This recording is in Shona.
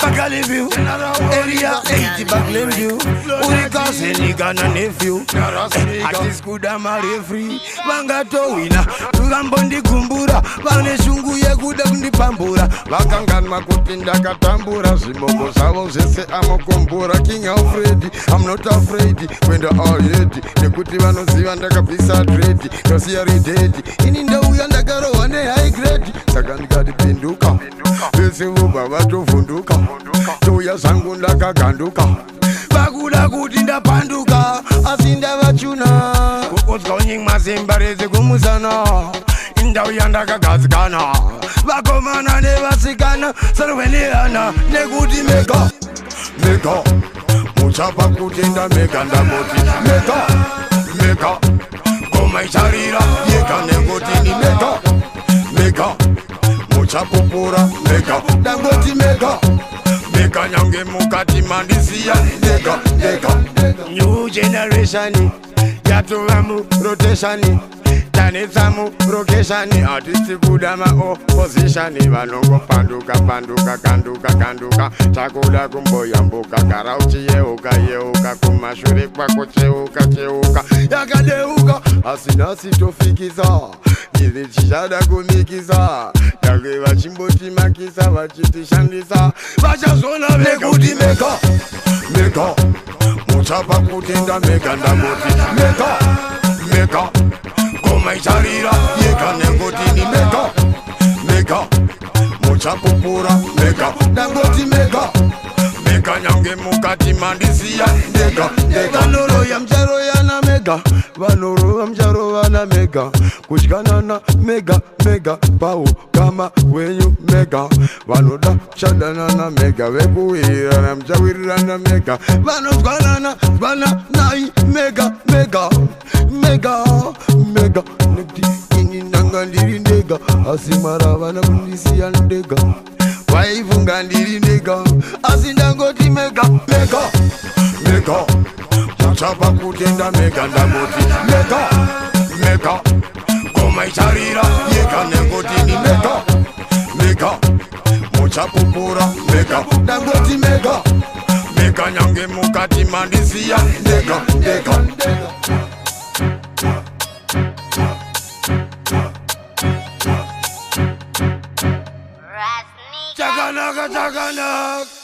paGalleyview, Area 8 paGlenview. Uri cousin kana nephew, hatisi kuda mareferee vangatowina vambondigumbura, vane shungu yekuda kundipambura. Vakanganwa kuti ndakatambura, zviboko zvavo zvese amokumbura. King Alfred, I'm not afraid kuenda ahead, nekuti vanoziva ndakabvisa dread, ndosiya ridedi. Ini ndauya ndakarohwa nehigh grade, saka ndikati pinduka, vese vobva vatovhunduka. Touya zvangu ndakaganduka, vakuda kuti ndapanduka, asi ndavachuna kukodzwa unyimwa simba rese kumusana. Indau yandakagadzikana, vakomana nevasikana, sarwe nehana, nekuti mega mega muchapa kutenda mega. Ndangoti mega mega, ngoma icharira yega, nekuti ni mega mega muchapupura mega. Ndangoti mega mega, nyange mukati mandisiya ndega ndega. New generation yatova murotation, tanetsa mulocation, hatisi kuda maopposition vanongopanduka panduka, kanduka kanduka. Takuda kumboyambuka, gara uchiyeuka yeuka kumashure kwako, cheuka cheuka, yakadeuka. Asi nhasi tofikisa izi, tichada kumikisa, nyange vachimbotimakisa vachitishandisa. Vachazona nekuti mega mega muchapa kutenda mega. Ndangoti mega mega, ngoma icharira yega, nekuti ni mega mega muchapupura mega. Ndangoti mega mega, nyange mukati mandisiya ndega ndega. Vanoroya mucharoyana mega, vanorova mucharovana mega, kudyanana mega mega, paukama wenyu mega. Vanoda muchadanana mega, vekuwirirana muchawirirana mega, vanozwanana zwananai mega mega mega mega. Nekuti ini ndanga ndiri ndega, asi Mwari havana kundisiya ndega. Waifunga ndiri ndega, asi ndangoti mega mega mega muchapa kutenda mega. Ndangoti mega mega, ngoma icharira yega, nekuti ni mega mega muchapupura mega. Ndangoti mega mega, nyange mukati mandisiya ndega ndega. Chakanaka, chakanaka.